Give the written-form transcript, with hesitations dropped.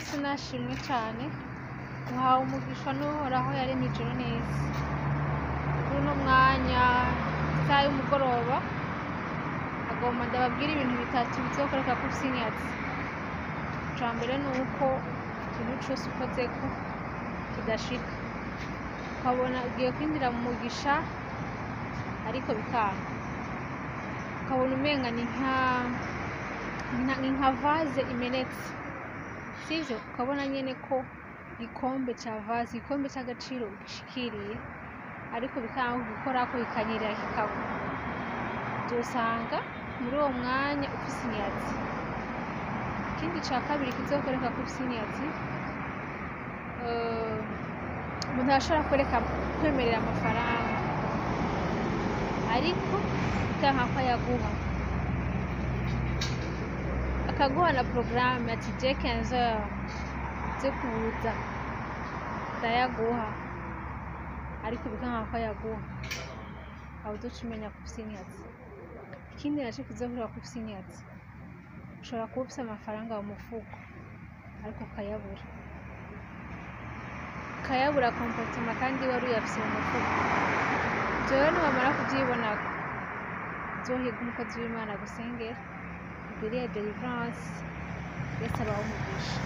Yesu nashimwe cane. Uhawe umugisha n'Uhoraho yaremye ijuru n'isi. Kuri uno mwanya, isaha y'umugoroba, agomba ndababwire ibintu bitatu bizokwereka ko ufise inyatsi. Ica mbere nuko ikintu cose ukozeko kidashika, ukabona ugiye kwinjira mu mugisha ariko bikanka, ukabona umenga ni nka vase imenetse, sivyo? Ukabona nyene ko igikombe ca vase, igikombe c'agaciro ugishikiriye, ariko bikanka kugikorako, kikanyerera kikagwa. Uzosanga muri uwo mwanya ufise inyatsi. Ikindi ca kabiri kizokwereka ko ufise inyatsi, umuntu arashobora kwereka kwemerera amafaranga ariko bikanka ko ayaguha, akaguha na porogaramu ati: "Je 15 heures zo kuza ndayaguha", ariko bikanka ko ayaguha. Aho uzoca umenya ko ufise inyatsi. Ikindi naco kizokwereka ko ufise inyatsi, ushobora kuba ufise amafaranga mu mufuko ariko ukayabura, ukayabura complètement, kandi wari uyafise mu mufuko. Ivyo rero niwamara kuvyibonako, uzohige umukozi w'Imana agusengere, ugirire délivrance. Yesu abahe umugisha.